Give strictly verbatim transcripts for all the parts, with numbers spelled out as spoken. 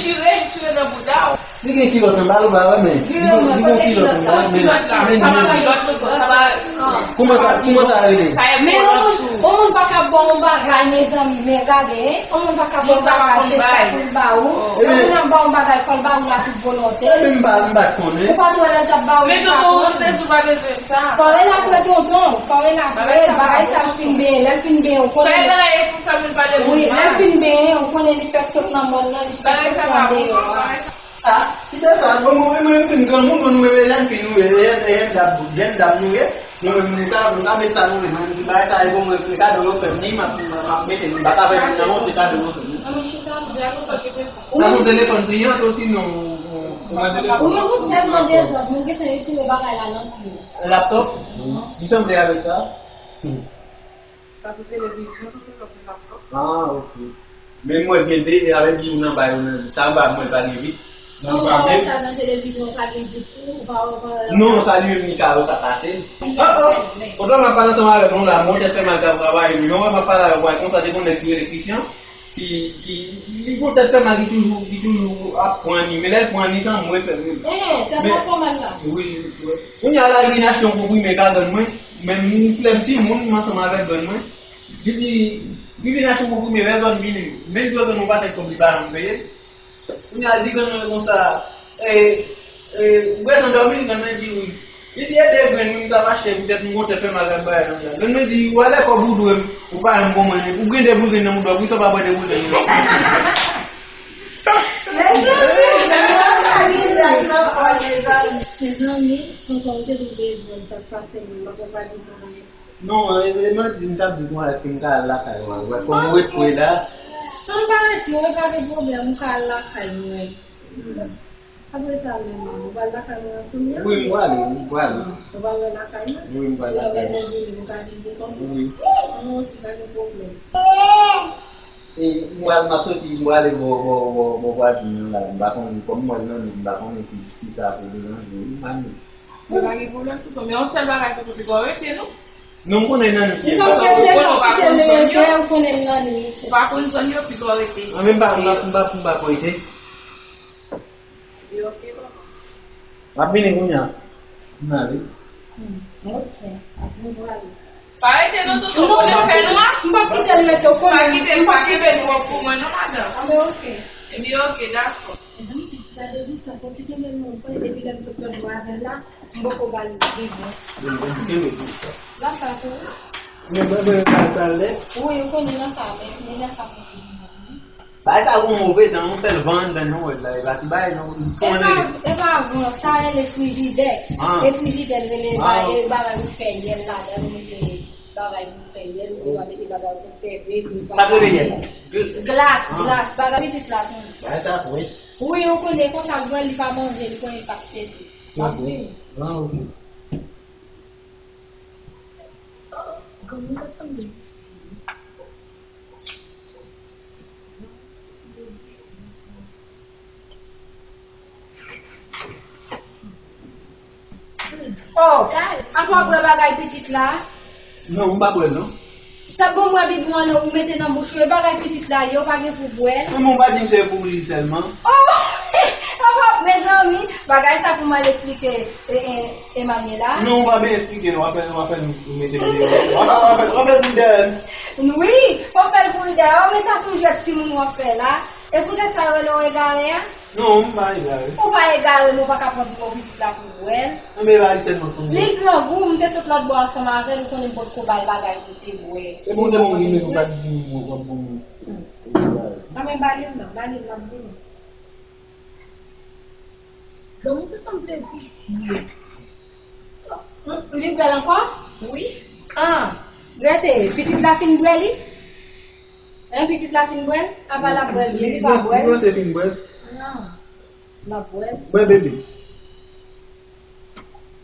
chire, li chire nan bouda w. Li gen kilòt anba l, ou pa wè, men. Li gen kilòt anba l, men. Kilòt la, men sa pa kilòt, sa pa. Kòman sa, kòman sa rele? Men yon moun, yon moun pa ka ba w yon bagay, mezanmi, men gade, hein. Yon moun pa ka ba w yon bagay, se sa pou l ba ou. Yon moun ap ba w yon bagay, fò l ba ou l a tout volonte. Ebyen, m pa, m pa t konnen. Ou pa t wè lè l t ap ba ou, men tonton, ou te di ou pa bezwen sa. Fò l apre tonton, fò l apre, bagay sa l fin benyen, lè l fin benyen, ou konnen. Fè l anyen pou sa moun pale moun mal. Wi, lè l fin benyen, ou konnen li fèk sot nan mòn nan, li fèk sot nan deyò a. Ah, kite sa, bon, mwen, mwen, mwen fin granmoun, mwen, mwen, jèn fi nou ye, jèn, jèn dam, jèn dam nou ye, nou menm, nou ka, nou ka met sa nou vle, mwen, m di bagay sa, e bon, mwen, e kado yo fè m ni, m ap, m ap mete, m pa ka fè moun nan monte kado yo fè m. Sa se yon telefòn kliyan, tou, sinon, ou, ou, ou mande telefòn. Ou gen pou tèlman dezòd, mwen gentan retire bagay la nan pye. Laptop? Li sanble avèk sa? Sa se televizyon, sa se laptop. Ah, ok. Men mwen gen de, avèk di ou nan bay ou nan, sa ba mwen pa gen vit. Non, ou pa wè sa nan televizyon, ou pa gen vit tou, ou pa wè, ou pa wè. Non, sa li menm li ka wè sa pase. Oh, oh. Otan m ap pale ansanm avèk nou la, mwen tèt fè mal k ap travay, men yon wè m ap pale avèk ou konsa, te gon nèg ki rele Christian, ki, ki, li gon tèt fè mal, ki toujou, ki toujou ap pran ni, men lè l pran ni, se mwen fè l. Eh, tèt la fè mal la. Wi, wi. Kounye a la, li vin achte yon konprime ka grann mwen, men m, lè m timoun, m ansanm avèk grann mwen. Li di, li vin achte yon konprime, pèsòn vini. Men li di, "Otan nou pa fè kòb, li pa janm peye." Kounye a, li di grann mwen konsa, e, e, ou bezwen dòmi, grann mwen di wi. Li di, "Ede grann mwen, m t ap achte poutèt m gon tèt fè mal ak bagay nan la." Grann mwen di, "Ou alè kòb ou dwe m, ou pa janm bon mwen, ou gen de bouzen nan mouda w, poukisa w pa bwè de bouzen nan?" Mezanmi, tonton, ou te dwe bezwen sa k pase m, m pa konn pa di sa. Non, e, e, m ap di, m t ap di konsa, èske m ka al lakay ou? Wè, kòm ou ret pre la. An pa ret, non, e pa gen pwoblèm, ou ka al lakay mwen. Apre sa, menm, ou pral lakay mwen an kounye a? Wi, m prale, m prale. Ou pral wè lakay mwen? Wi, m pral lakay mwen. Lè w bezwen vini, ou ka vin pou kont ou? Wi. Mwen osi, pa gen pwoblèm. E, m pral, m ap soti, m prale bò, bò, bò, bò vwazin nan la. M pa konnen, kòm m wè l nan nèg, m pa konnen si, si sa ap deranje ou, m pa konnen. Men pa gen pwoblèm, tonton. Men yon sèl bagay, tonton, piga w rete, non? Non, m konnen nan nèg. Li pa fè se pa kite l rete, ou konnen l nan nèg. Ou pa konn zòn yo, piga w rete. An, men m pa, m pa, m pa, m pa konn rete. Li oke, papa. M ap vini kounye a. M ale. Hmm, ok. Ap vin prale. Pa rete non, tonton, konnen fè nwa. M p ap kite l rete, w konnen. Pa kite l, pa kite l rete pou mwen non, madanm. Ah, men ok. Ebyen, ok, dakò. Gade Victor, fò kite men mwen, w konnen depi lè m sot lòt bò avè l la, m poko ba l vivon. L ap ba tou. Men, men, men, ba l, ba l lèt. Wi, w konnen nan sa, men, men nan sa, mwen. Bagay sa gon move dan, yon sèl van anndan, nou wè la, e pa ti bagay non, li fon nan li. E pa van, sa rele frijidè. Ah. E frijidè l rele, ah, ba-, e bagay ou fè yèl ladan, ou mete bagay pou fè yèl, ou pa mete bagay pou fè bèk, ou pa... Sa k rele yèl? Gl-, glas, ah, glas, bagay pitit la, wi. Bagay sa frèch. Wi, ou konnen konsa, l pran, li pa manje, li konnen l p ap sezi. Ap vini. Ah, ok. Oh, granmoun sa sanble. Oh, apa w bwè bagay pitit la? Non, m pa bwè l non. Sa bon, bwè bibwon an non, ou mete nan bouch ou, e bagay pitit la ye, ou pa gen pou bwè l. Men ou pa di m se pou li sèlman. Oh, apa, mezanmi, bagay sa pou m al eksplike, e, e, Emmanuela. Non, ou pa byen eksplike non, w ap fè, w ap fè nou mete m deyò. W ap fè, w ap fè, w ap fè nou deyò. Wi, w ap fè l pou l deyò, men sa se yon jwèt timoun w ap fè la. E poutèt sa yo rele w egare a? Non, m pa egare. Ou pa egare, men w pa ka pran bibwon pitit la pou w bwè l. Anben, e pa li sèlman k konn bwè. Li grangou, m te sot lòt bò ansanm avè l, ou konnen m potko ba l bagay pou l te bwè. E bon, te bon, li menm ou pa di m w ap ban m egare. Anben, ba li l non, ba li l, m ap vini. Granmoun sa sanble visye. Li bwè l ankò? Wi. Ah, rete, pitit la fin bwè li? Hein, pitit la fin bwè l? Apa l ap bwè l, li pa bwè l? Li panse fin bwè l? Non, l ap bwè l. Bwè bebe.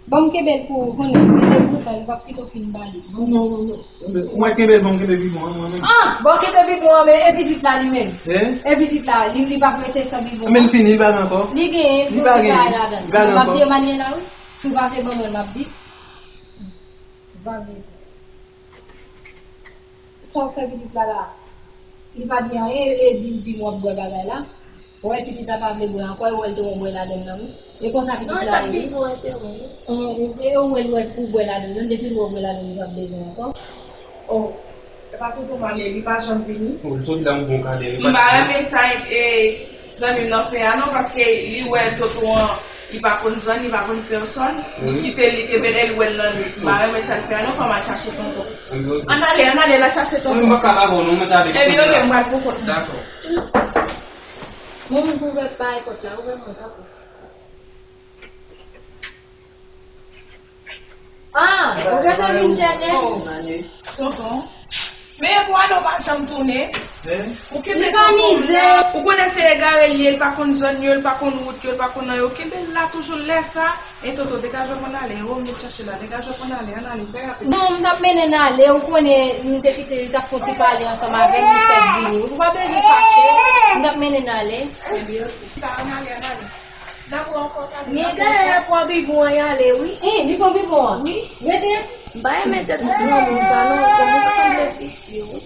Ban m kenbe l pou ou, konnen, mete pou ou, m p ap kite w fin ba li. Non, non, non. Ou mèt kenbe l, ban m kenbe bibwon an, mwen menm. Ah, bon, kenbe bibwon an, men e pitit la li menm? Hein? E pitit la, li, li p ap rete san bibwon an? Men l fini, li pa gen ankò? Li genyen, li pa genyen, li pa gen ankò. M ap di Emmanuela, wi. Si w pa vle ban mwen, m ap di. Ou pa vle. Sa w fè pitit la la? Li pa di anyen, e di, di w ap bwè bagay la. Ou wè pitit la pa vle bwè ankò, e ou wè l te wè w bwè ladann nan, wi. E konsa pitit la ye. Non, e ou wè l wè pou bwè ladann nan, depi l wè w bwè ladann, li p ap bezwen ankò. Oh, e pa tonton Male, li pa janm vini. Oh, li sot la yon bon kale, li pa... M pa renmen sa, e, zanmi m nan fè a non, paske li wè tonton an, li pa konn zòn, li pa konn pèsòn. Li kite l, li kenbe l, e l wè l nan nwit. M pa renmen sa l fè a non, fò m al chache tonton. Ann ale, ann ale, al chache tonton. Mwen m pa ka avè w non, mwen ta ale. Ebyen, ok, m pral pou kont mwen. Dakò. Moun pou ouvè bay pòt la, ouvè mwen, tanpri. Ah, ou rete vin chèche? Tonton. Men pou ale w pa janm tounen. Ou kenbe tonton la. Ou konnen se egare l ye, l pa konn zòn yo, l pa konn wout yo, l pa konn nan yo. Kenbe l la toujou lè sa. E tonton, degaje w pou n ale. E ou m vin chache la. Degaje w pou n ale. Ann ale. Fè rapid. Non, m t ap mennen n ale. Ou konnen, nou te kite li t ap fè yon ti pale ansanm avè m, li fèk vini. Ou pa bezwen fache. M t ap mennen n ale. Ebyen, ok. Ann ale, ann ale. N ap wè ankò talè. Men dayè, pran bibwon an, y ale, wi. Hein, li pran bibwon an? Wi. Rete. M pa renmen tèt granmoun sa non, granmoun sa sanble visye, wi.